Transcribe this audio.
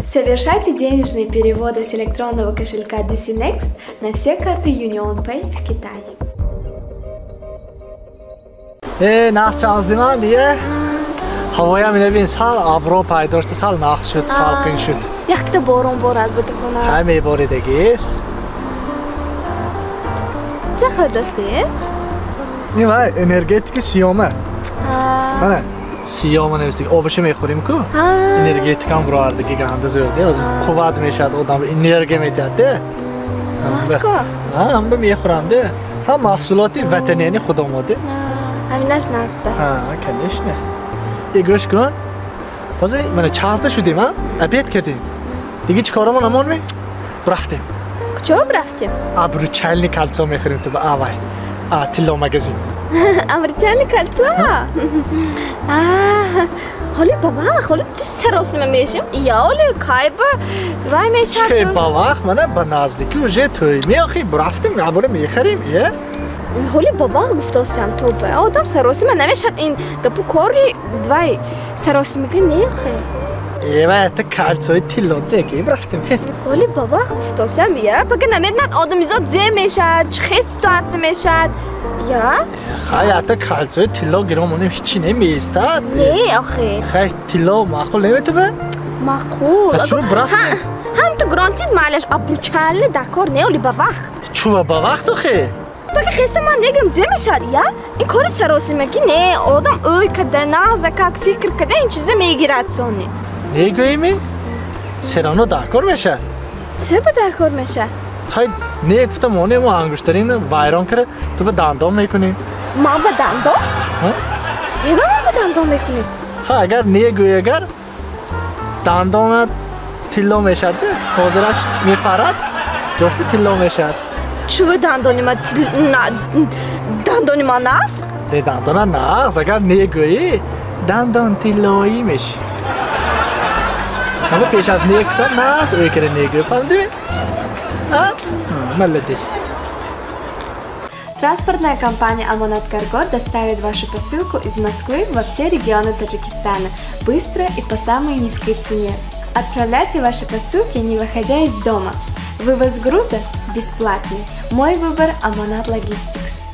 Совершайте денежные переводы с электронного кошелька DC Next на все карты UnionPay в Китае. Э, нах чаздиман дие. Ҳавоям инабин сал абро пайдо шуда, сал нах шуд, салқин шуд. Якта борон борад бутакона. Ҳай меборидагис. Ча хӯрдасед? Ин вай энергетики сиёма. Мана сиёма навистик. Обаша мехӯрем ку. Энергетикам буровардаги ганда зӯрде. Оз қувват мешавад одам, энергия медиҳад де. Маска? Ҳа, ҳамба мехӯрам де. Ҳам маҳсулоти ватанияни худомоде. Ҳаминаш насб аст. Ҳа, конечно. Е, гӯш кун. Ҳозир мана чазда шудем, а? Обед кардем. Дига чӣ корамон намонме? Рафтем. Куҷо рафтем? Обручальный кольцо мехӯрем ту ба авай. А, тилло магазин. Обручальный кольцо? Ҳоли ба вақт, ҳоли чӣ саросима мешим? Я оли кай ба вай мешавад? Чӣ ба вақт? Мана ба наздикӣ уже тӯй меохи, рафтем, ябора мехарем, е? Ҳоли ба вақт гуфтосиам то ба одам саросима намешавад ин гапу кори вай саросимага неохе. Ева, это кольцои тилло зеки, рафтем, хес. Ҳоли ба вақт гуфтосиам, я, пака намедонад одамизод зе мешавад, чӣ хел ситуатсия мешавад. Я? Хай, это кольцои тилло гиром онем ҳичи немеистад. Не, охе. Хай, тилло маъқул неметубе? Маъқул. Пас чӯ рафтем? Ҳам ту грантид маълаш обручальный дакор не, оли ба вақт. Чӯ ба вақт охе? Пака хеста ман негам зе мешавад, я? Ин кори саросимагӣ не, одам ӯй када, нағза как фикр када ин чиза мегирад сони. Негӯеми? Все равно даркор мешавад. Се ба даркор мешавад? Хай, не гуфтам оне мо ангуштарин вайрон кара, ту ба дандон мекунӣ. Ман ба дандон? Се ба ман ба дандон мекунӣ? Хай, агар негӯӣ, агар дандонат тилло мешавад, ҳозираш мепарад, ҷош ба тилло мешавад. Чӯ дандони ман дандони ман нағз? Не, дандона нағз, агар негӯӣ, дандон тиллоӣ мешӣ. Ама пеш аз не гуфтан нағз ӯй кара негӯ, фаҳмидӣ? А? Молодец. Транспортная компания «Амонат Карго» доставит вашу посылку из Москвы во все регионы Таджикистана быстро и по самой низкой цене. Отправляйте ваши посылки, не выходя из дома. Вывоз груза бесплатный. Мой выбор – «Амонат Логистикс».